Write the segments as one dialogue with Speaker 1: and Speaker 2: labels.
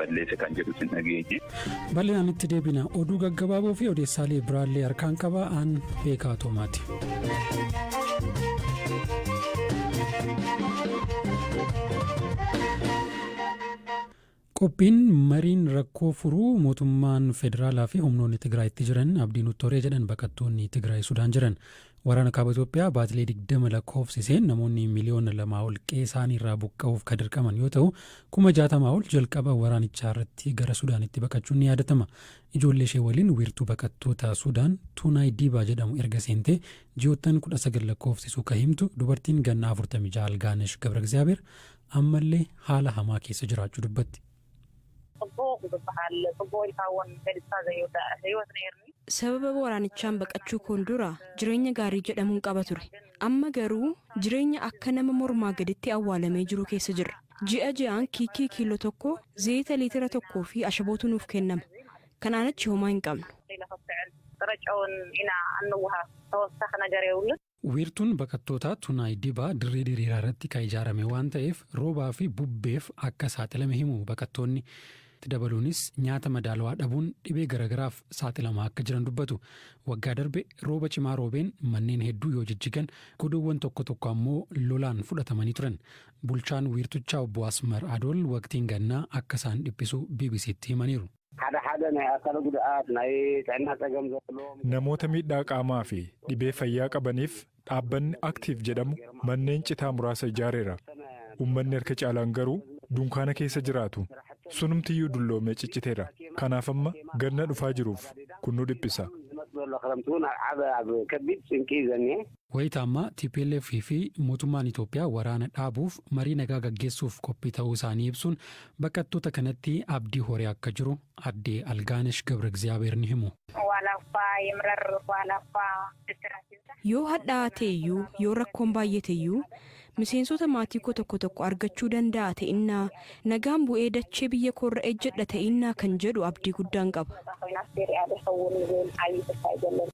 Speaker 1: Balleesse kan jedhu sin dhageenye.
Speaker 2: Bal'inaan itti deebina. Oduu gaggabaaboo fi odeessaalee biraallee harkaan qaba aan beekaa toomaati. Qophiin mariin rakkoo furuu mootummaan federaalaa fi humnoonni Tigraayitti jiran abdii nutti horee jedhan baqattoonni Tigraay Sudaan jiran. Waraana kaaba Itoophiyaa baatilee 20 lakkoofsiseen namoonni miliyoona 2 ol qe'ee isaanii irraa buqqa'uuf kan dirqaman yoo ta'u, 60,000 ol jalqaba waraanichaa irratti gara Sudaanitti baqachuun ni yaadatama. Ijoollee ishee waliin wiirtuu baqattoota Sudaan Tuunaay Diibaa jedhamu erga seentee ji'oottan 19 lakkoofsisuu ka himtu dubartiin ganna 46 Algaanesh Gabragziyaabeer ammallee haala hamaa keessa jiraachuu dubbatti.
Speaker 3: ጽቡቕ ዝበሃል ጽቡቕ ኢልካ እውን ገሊፅካ ዘይውዳእ ህይወት ነይርኒ።
Speaker 4: Sababa waraanichaan baqachuu koon dura jireenya gaarii jedhamuun qaba ture. Amma garuu jireenya akka nama mormaa gaditti awwaalamee jiru keessa jirra. Ji'a ji'aan kiikii kiiloo 1, zayita liitira 1 fi ashabootu nuuf kennama. Kanaan achi homaa hin qabnu.
Speaker 3: ጥረ ጨውን ኢና እንወሃብ ተወሳኺ ነገር የብሉን።
Speaker 2: Wiirtuun baqattootaa Tunaay Dibaa dirree diriiraa irratti kan ijaarame waan ta'eef roobaa fi bubbeef akka saaxilame himu baqattoonni. Itti dabaluunis nyaata madaalawaa dhabuun dhibee garagaraaf saaxilamaa akka jiran dubbatu. Waggaa darbe rooba cimaa roobeen manneen hedduu yoo jijjigan godoowwan tokko tokko ammoo lolaan fudhatamanii turan. Bulchaan wiirtuchaa obbo Asmar Adool waqtiin gannaa akka isaan dhiphisu BBCtti himaniiru.
Speaker 5: ሓደ ሓደ ናይ ኣካለ ጉድኣት ናይ ጥዕና ፀገም ዘለዎም
Speaker 6: Namoota miidhaa qaamaa fi dhibee fayyaa qabaniif dhaabbanni Active jedhamu manneen citaa muraasa ijaareera. Uummanni harka caalaan garuu dunkaana keessa jiraatu. Sunumtiyyuu dulloomee cicciteera. Kanaaf amma ganna dhufaa jiruuf kun nu dhiphisa.
Speaker 5: ዝመፅእ ዘሎ ክረምቲ እውን ኣብ ዓበ ኣብ ከቢድ ጭንቂ እዩ ዘኒሀ።
Speaker 2: Wayita ammaa tplf fi mootummaan Itoophiyaa waraana dhaabuuf marii nagaa gaggeessuuf qophii ta'uu isaanii ibsuun baqattoota kanatti abdii horee akka jiru addee Algaanesh Gabragziyaabeer ni himu.
Speaker 3: ዋላ እኳ ይምረር ዋላ እኳ ብስራት ይብዛሕ።
Speaker 4: Yoo hadhaa'aa ta'e iyyuu, yoo rakkoon baay'ate iyyuu, miseensota maatii koo tokko tokko argachuu danda'a ta'innaa, nagaan bu'ee dachee biyya koorra ejjedha ta'innaa kan jedhu abdii guddaan qaba.
Speaker 3: ኮይናስ ይርኣ ዶ ይኸውን ዝብል ዓብዪ ተስፋ እዩ ዘለኒ።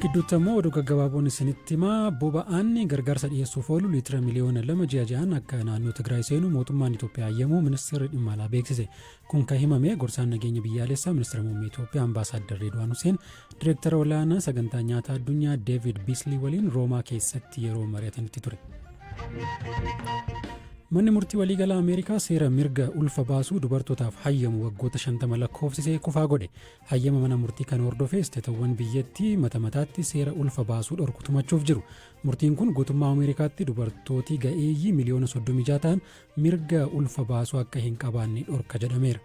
Speaker 2: Gidduutti ammoo oduu gaggabaaboon isinitti himaa boba'aan gargaarsa dhiyeessuuf oolu liitira miliyoona 2 ji'a ji'aan akka naannoo Tigraay seenu mootummaan Itoophiyaa hayyamuu ministeerri dhimma alaa beeksise. Kun kan himame gorsaan nageenya biyyaalessaa ministeera muummee Itoophiyaa Ambaasaadder Reedwaan Huseen direektara olaanaa sagantaa nyaataa addunyaa Deevid Biislii waliin Roomaa keessatti yeroo mari'atanitti ture. Manni murtii waliigalaa Ameerikaa seera mirga ulfa baasuu dubartootaaf hayyamu waggoota 50 lakkoofsisee kufaa godhe. Hayyama mana murtii kana hordofee isteetawwan biyyattii mata mataatti seera ulfa baasuu dhorku tumachuuf jiru. Murtiin kun guutummaa Ameerikaatti dubartootii ga'eeyyii miliyoona 36 ta'an mirga ulfa baasuu akka hin qabaanne dhorka jedhameera.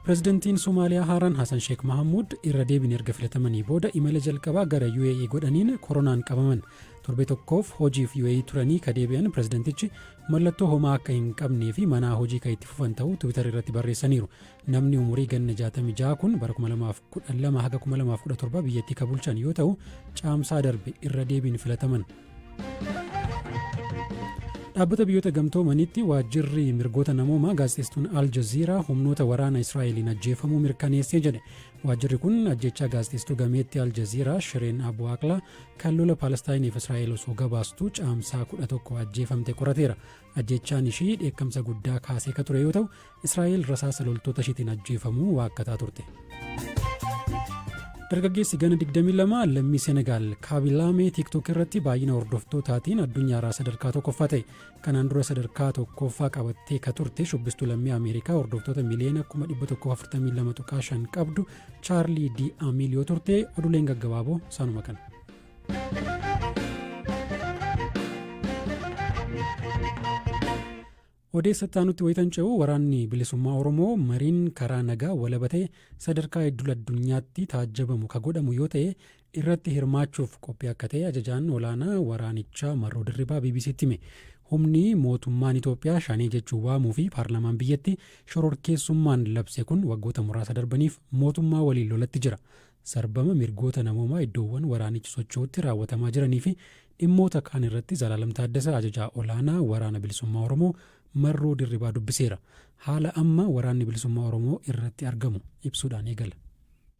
Speaker 2: Pirezidantiin Somaaliyaa haaraan Hasan Sheek Mahamuud irra deebiin erga filatamanii booda imala jalqabaa gara UAE godhaniin koronaan qabaman. Torbee tokkoof hojiif UAE turanii ka deebi'an pirezidantichi mallattoo homaa akka hin qabnee fi manaa hojii kan itti fufan ta'uu Tiwiitar irratti barreessaniiru. Namni umurii ganna 66 kun bara 2012 haga 2017 biyyattii ka bulchan yoo ta'u caamsaa darbe irra deebiin filataman. Dhaabbata Biyyoota Gamtoomaniitti waajjirri mirgoota namoomaa gaazexeessituun Al Jazeera humnoota waraana Israa'eliin ajjeefamuu mirkaneessee jedhe. Waajjirri kun ajjeechaa gaazexeessituu gameettii Al Jazeera Shireen Abu Aqlaa kan lola Paalestaayiniif Israa'el osoo gabaastu caamsaa 11 ajjeefamte qorateera. Ajjeechaan ishii dheekkamsa guddaa kaasee ka ture yoo ta'u, Israa'el rasaasa loltoota ishiitiin ajjeefamuu waakkataa turte. Dargaggeessi gana 22 lammii Senegaal Kaabilaamee TikTok irratti baay'ina hordoftootaatiin addunyaarraa sadarkaa tokkoffaa ta'e. Kanaan dura sadarkaa tokkoffaa qabattee ka turte shubbistuu lammii Ameerikaa hordoftoota miliyoona 142.5 qabdu Chaarlii Di Amiiliyoo turte. Oduuleen gaggabaaboo saanuma kana. Odeessa itti aanutti wayitan ce'u waraanni bilisummaa Oromoo mariin karaa nagaa walaba ta'e sadarkaa idil addunyaatti taajjabamu ka godhamu yoo ta'e irratti hirmaachuuf qophii akka ta'e ajajaan olaanaa waraanichaa Marroo Dirribaa BBCtti hime. Humni mootummaan Itoophiyaa shanee jechuun waamuu fi paarlaamaan biyyatti shororkeessummaan labse kun waggoota muraasa darbaniif mootummaa waliin lolatti jira. Sarbama mirgoota namoomaa iddoowwan waraanichi socho'utti raawwatamaa jiranii fi dhimmoota kaan irratti Zalaalam Taaddasaa Ajajaa Olaanaa Waraana Bilisummaa Oromoo Marroo Dirribaa dubbiseera. Haala amma Waraanni Bilisummaa Oromoo irratti argamu ibsuudhaan eegala.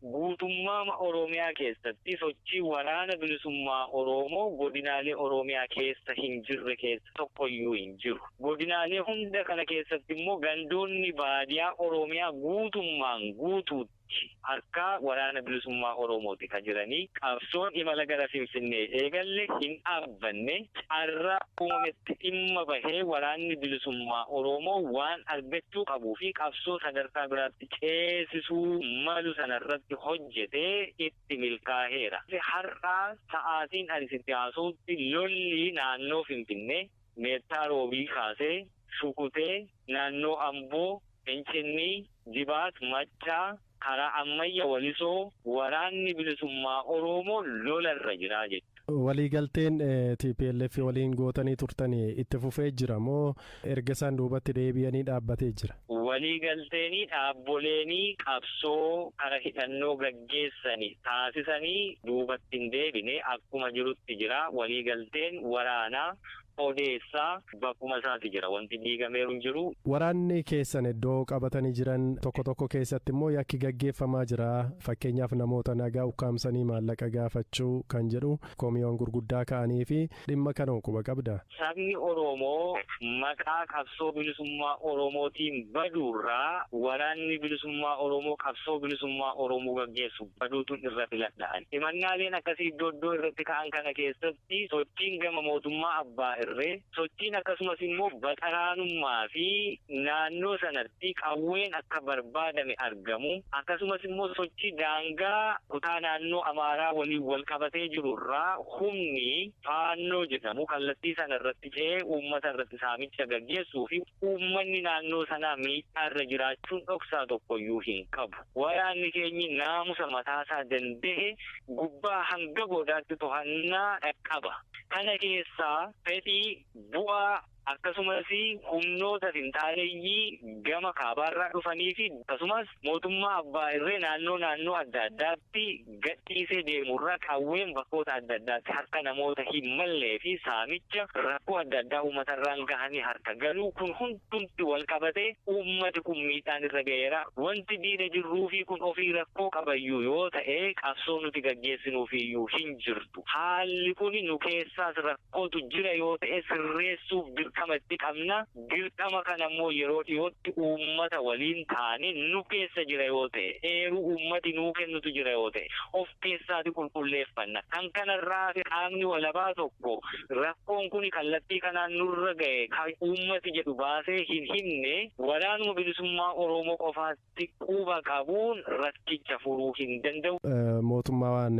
Speaker 7: Guutummaa Oromiyaa keessatti sochii Waraana Bilisummaa Oromoo godinaalee Oromiyaa keessa hin jirre keessa tokkoyyuu hin jiru. Godinaalee hunda kana keessatti immoo gandoonni baadiyaa Oromiyaa guutummaan guutuutti harkaa Waraana Bilisummaa Oromooti kan jiranii. Qabsoon imala gara Finfinnee eegalle hin dhaabbanne. Carraa uumametti dhimma bahee Waraanni Bilisummaa Oromoo waan argachuu qabuu fi qabsoo sadarkaa biraatti ceesisuu malu sanarratti hojjetee itti milkaaheera. Har'aa sa'aatiin ani sitti haasa'utti lolli naannoo Finfinnee Meettaa Roobii kaasee Shukutee, naannoo Amboo, Fincinnii, Jibaat, Maccaa, karaa Ammayya, Walisoo Waraanni Bilisummaa Oromoo lolarra jira jechuudha.
Speaker 8: Waliigalteen TPLF waliin gootanii turtan itti fufee jira moo erga isaan duubatti deebi'anii dhaabbatee jira?
Speaker 7: Waliigalteenii dhaabboleenii qabsoo kara hidhannoo gaggeessanii taasisanii duubatti hin deebine, akkuma jirutti jira. Waliigalteen waraanaa odeessaa bakkuma isaati jira. Wanti diigameeru hin jiru.
Speaker 8: Waraanni keessan iddoo qabatanii jiran tokko tokko keessatti immoo yakki gaggeeffamaa jira. Fakkeenyaaf, namoota nagaa ukkaamsanii maallaqa gaafachuu kan jedhu komiiwwan gurguddaa ka'anii fi dhimma kana quba qabda.
Speaker 7: Sabni Oromoo maqaa qabsoo bilisummaa Oromootiin baduurraa Waraanni Bilisummaa Oromoo qabsoo bilisummaa Oromoo gaggeessu baduutu irra filadhaan. Himannaaleen akkasii iddoo iddoo irratti ka'an kana keessatti sochiin gama mootummaa abbaa irree, sochiin akkasumas immoo baxaraanummaa fi naannoo sanatti qawween akka barbaadame argamu, akkasumas immoo sochii daangaa kutaa naannoo Amaaraa waliin wal qabatee jiru irraa humni Faannoo jedhamu kallattii sana irratti ce'ee uummata irratti saamicha gaggeessuu fi uummanni naannoo sanaa miidhaa irra jiraachuun dhoksaa tokkoyyuu hin qabu. Waraanni keenyi naamusa mataasaa danda'e gubbaa hanga goodaatti to'annaa dhaqqaba. Kana keessaa fedhii bu'aa akkasumas humnoota finxaaleeyyii gama kaabaarraa dhufanii fi akkasumas mootummaa abbaa irree naannoo naannoo adda addaatti gadhiisee deemurraa qawween bakkoota adda addaatti harka namoota hin mallee fi saamicha rakkoo adda addaa uummatarraan gahanii harka galuu, kun hundumti wal qabatee uummati kun miidhaan irra ga'eera. Wanti diina jirruu fi kun ofii rakkoo qabayyuu yoo ta'e, qabsoo nuti gaggeessinuufiyyuu hin jirtu. Haalli kun nu keessaas rakkootu jira yoo ta'e, sirreessuuf dirqama itti qabna. Dirqama kana immoo yeroo dhiyootti uummata waliin taane, nu keessa jira yoo ta'e, eeruu uummati nuu kennutu jira yoo ta'e, of keessaati qulqulleeffanna. Kan kanarraa qaamni walabaa tokko rakkoon kun kallattii kanaan nurra ga'e kan uummati jedhu baasee hin himne, Waraanuma Bilisummaa Oromoo qofaatti quba qabuun rakkicha furuu hin danda'u.
Speaker 8: Mootummaan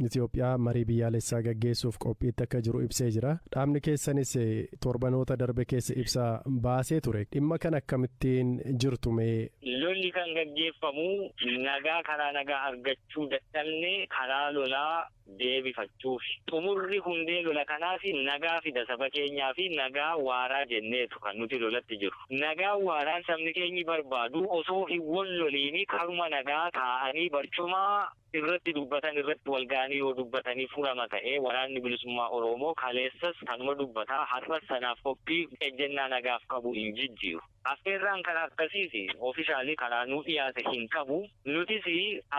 Speaker 8: Itoophiyaa marii biyyaalessaa gaggeessuuf qophiitti akka jiru ibsee jira. Dhaabni keessanis torbanoota darbe keessa ibsa baasee ture. Dhimma kana akkamittiin jirtu mee?
Speaker 7: Lolli kan gaggeeffamu nagaa karaa nagaa argachuu dadhabne karaa lolaa deebifachuuf. Xumurri hundee lola kanaaf nagaa fida saba keenyaa fi nagaa waaraa jenneetu kan nuti lolatti jiru. Nagaa waaraan sabni keenyi barbaadu osoo hin wal loliini karuma nagaa taa'anii barcuma irratti dubbatan irratti wal ga'anii yoo dubbatanii furama ta'ee, Waraanni Bilisummaa Oromoo kaleessas kanuma dubbataa, har'as sanaaf qophii ejjennaa nagaaf qabu hin jijjiiru. Affeerraan karaa akkasiis officially karaa nuu dhiyaate hin qabu. Nutis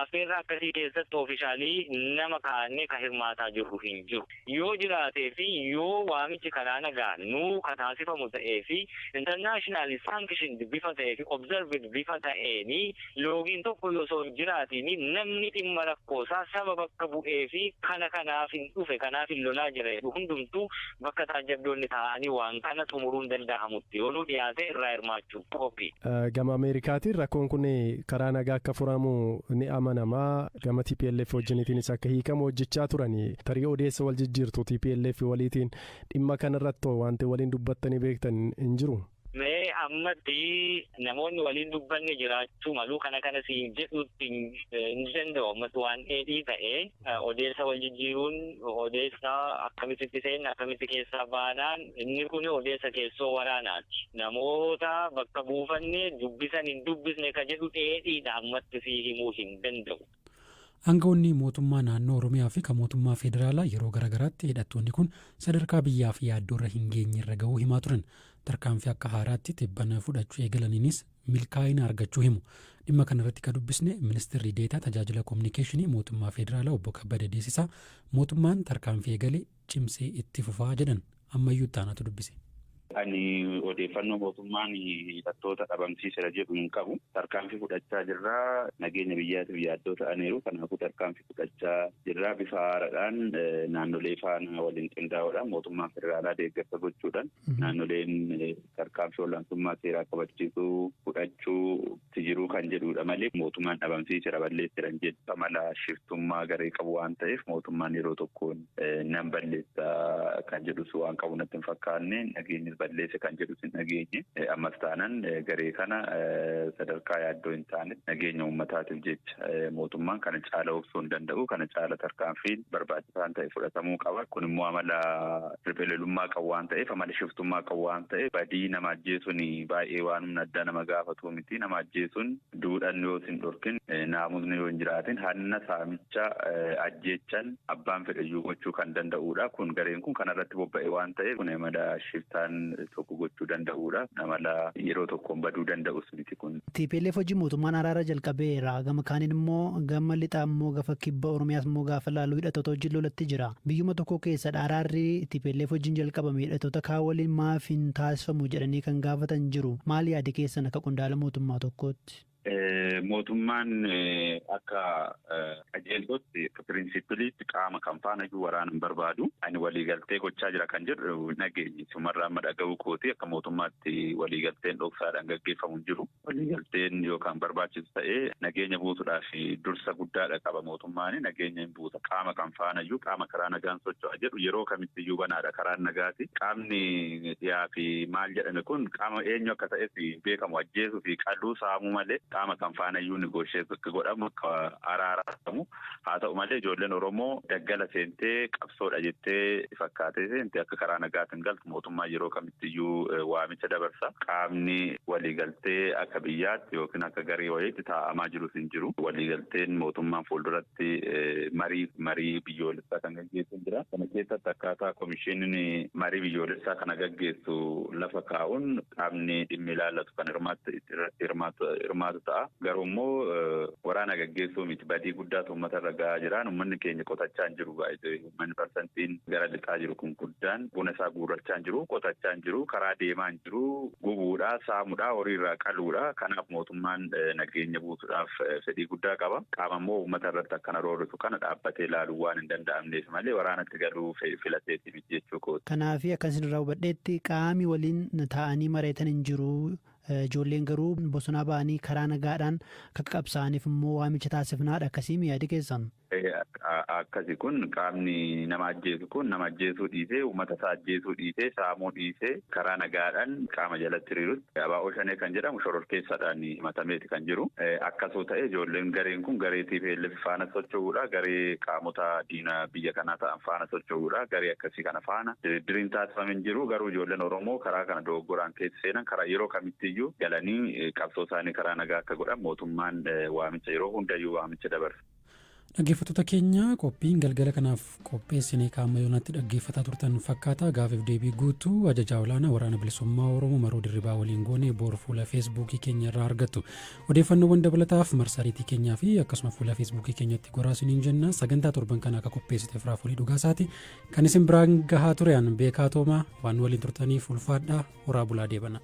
Speaker 7: affeerraa akkasii keessatti officially nama kaa'annee ka hirmaataa jirru hin jiru. Yoo jiraatee fi yoo waamichi karaa nagaa nuu ka taasifamu ta'ee fi internationally sanctioned bifa ta'ee fi observed bifa ta'eeni, loogiin tokko osoo hin jiraatiin, namni dhimma rakkoosaa saba bakka bu'ee fi kana kanaaf hin dhufe, kanaaf hin lolaa jira jedhu hundumtuu bakka taajjabdoonni taa'anii waan kana xumuruun danda'amutti yoo nu dhiyaate irraa hirmaachuu qophii.
Speaker 8: Gama Ameerikaatiin rakkoon kun karaa nagaa akka furamu ni amanamaa. Gama TPLF wajjiniitiinis akka hiikamu hojjechaa turani. Tarii odeessa wal jijjiirtu TPLF waliitiin dhimma kanarratti wanti waliin dubbattanii beektan hin jiru?
Speaker 7: Mee ammatti namoonni waliin dubbanne jiraachuu malu, kana kana siin jedhutti hin danda'u. Ammatti waan dheedhii ta'ee odeessa wal jijjiiruun, odeessa akkamitti seenna, akkamitti keessaa baanaan, inni kun odeessa keessoo waraanaati. Namoota bakka buufanne dubbisan hin dubbisne ka jedhu dheedhiidha, ammatti sii himuu hin danda'u.
Speaker 2: Aangawoonni mootummaa naannoo Oromiyaa fi kan mootummaa federaalaa yeroo garaagaraatti hidhattoonni kun sadarkaa biyyaaf yaaddoo irra hin geenye irra gahuu himaa turan. Tarkaanfii akka haaraatti tibbana fudhachuu eegalaniinis Milkaa'ina argachuu himu. Dhimma kanarratti kan dubbisne Ministeerri Deetaa Tajaajila Kominikeeshinii Mootummaa Federaalaa Obbo Kabbada Deessisaa, mootummaan tarkaanfii eegale cimsee itti fufaa jedhan. Ammayyuu ittaanaatu dubbise.
Speaker 1: Ani odeeffannoo mootummaan hidhattoota dhabamsiiseera jedhu hin qabu. Tarkaanfii fudhachaa jirra. Nageenya biyyaatiif yaaddoo ta'aniiru. Kanaafuu tarkaanfii fudhachaa jirra. Bifa haaraadhaan naannolee faana waliin qindaa'uudhaan, mootummaan federaalaa deeggarsa gochuudhaan, naannoleen tarkaanfii olaantummaa seeraa kabachiisuu fudhachuutti jiru kan jedhudha malee mootummaan dhabamsiiseera, balleesseera hin jedhu. Amala shiftummaa garee qabu waan ta'eef mootummaan yeroo tokkoon nan balleessa kan jedhus waan qabu natti hin fakkaanne, nageenyis balleesse kan jedhus hin dhageenye. Ammas taanan garee kana sadarkaa yaaddoo hin taane nageenya uummataatiif jecha mootummaan kana caala obsuu hin danda'u. Kana caala tarkaanfiin barbaachisaan ta'e fudhatamuu qaba. Kun immoo amala riphee qabu waan ta'eef, amala shiftummaa qabu waan ta'eef, badii nama ajjeesuun baay'ee waan humna addaa nama gaafatu miti. Nama ajjeesuun duudhaan yoo hin dhorkin, naamusni yoo hin jiraatin, hanna, saamicha, ajjeechan abbaan fedhayyuu gochuu kan danda'udha. Kun gareen kun kanarratti bobba'e waan ta'eef, kun amala shiftaan tokko gochuu danda'udha. Amala yeroo tokkoon baduu danda'us miti kun.
Speaker 9: TPLF hojii mootummaan araara jalqabeera. Gama kaaniin immoo gama lixaa immoo gafa kibba Oromiyaas immoo gaafa laaluu hidhattoota wajjin lolatti jira. Biyyuma tokko keessadha araarri TPLF wajjin jalqabame hidhattoota kaan waliin maaf hin taasifamu jedhanii kan gaafatan jiru. Maal yaadi keessan akka qondaala mootummaa tokkootti?
Speaker 1: Mootummaan akka qajeeltootti, akka pirinsipiliitti qaama kan faana iyyuu waraana hin barbaadu. Ani waliigaltee gochaa jira kan jedhu nageenyi sumarraa amma dhaga'uu kooti. Akka mootummaatti waliigalteen dhoksaadhaan gaggeeffamu hin jiru. Waliigalteen yookaan barbaachisu ta'ee nageenya buusuudhaaf dursa guddaadha qaba mootummaan, nageenya hin buusa. Qaama kan faana iyyuu, qaama karaa nagaan socho'a jedhu yeroo kamitti iyyuu banaadha karaan nagaati. Qaamni dhiyaa fi maal jedhame kun qaama eenyu akka ta'es beekamu, ajjeesuu fi qaluu, saamuu malee qaama kan faana iyyuu negotiate akka godhamu, akka araaramu haa ta'u malee, ijoolleen Oromoo daggala seentee qabsoodha jettee fakkaatee seente akka karaa nagaatiin galtu mootummaa yeroo kamitti iyyuu waamicha dabarsa. Qaamni waliigaltee akka biyyaatti yookiin akka garee wayiitti taa'amaa jirus hin jiru. Waliigalteen mootummaan fuulduratti marii biyyoolessaa kan gaggeessu jira. Kana keessatti akkaataa komishiniin marii biyyoolessaa kana gaggeessu lafa kaa'uun qaamni dhimmi ilaallatu kan irratti hirmaatu ta'a. Garuu immoo waraana gaggeessuu miti, badii guddaatu uummata irra gahaa jiraan. Uummanni keenya qotachaa hin jiru baay'ee. Uummanni parsantiin gara lixaa jiru kun guddaan buna isaa guurrachaa hin jiru, qotachaa hin jiru, karaa deemaa hin jiru, gubuudha, saamuudha, horii irraa qaluudha. Kanaaf mootummaan nageenya buusuudhaaf fedhii guddaa qaba. Qaama immoo uummata irratti akkana roorrisu kana dhaabbatee ilaaluu waan hin danda'amneef malee waraanatti galuu filateeti miti jechuu kooti.
Speaker 9: Kanaaf akka isin irraa hubadheetti qaami waliin taa'anii mari'atan hin jiru. Ijoolleen garuu bosonaa ba'anii karaa nagaadhaan akka qabsaa'aniif immoo waamicha taasifnaadha, akkasii yaadi keessan.
Speaker 1: Akkasi kun qaamni nama ajjeesu kun nama ajjeesuu dhiisee, uummata isaa ajjeesuu dhiisee, saamuu dhiisee, karaa nagaadhaan qaama jalatti hiriirutti. ABO Shanee kan jedhamu shororkeessaadhaan himatameeti kan jiru. Akkasoo ta'e ijoolleen gareen kun garee TPLF faana socho'uudha. Garee qaamota diina biyya kanaa ta'an faana socho'uudha. Garee akkasii kana faana diriiriin taasifame hin jiru. Garuu ijoolleen Oromoo karaa kana dogoggoraan keessa seenan karaa yeroo kamittiyyuu galanii qabsoo isaanii karaa nagaa akka godhan mootummaan waamicha yeroo hundayyuu waamicha dabarsa.
Speaker 2: Dhaggeeffattoota keenya, qophiin galgala kanaaf qopheessine qaama yoonaatti dhaggeeffataa turtan fakkaata. Gaafiif deebii guutuu ajajaa olaanaa Waraana Bilisummaa Oromoo Maroo Dirribaa waliin goone boor fuula Feesbuukii keenya irraa argattu. Odeeffannoowwan dabalataaf marsariitii keenyaa fi akkasuma fuula Feesbuukii keenyatti goraa isiniin jenna. Sagantaa torban kana akka qopheessite Firaafolii Dhugaasaati. Kan isin biraan gahaa ture an Beekaa Toomaa. Waan waliin turtaniif ulfaadhaa, horaa bulaa, deebana.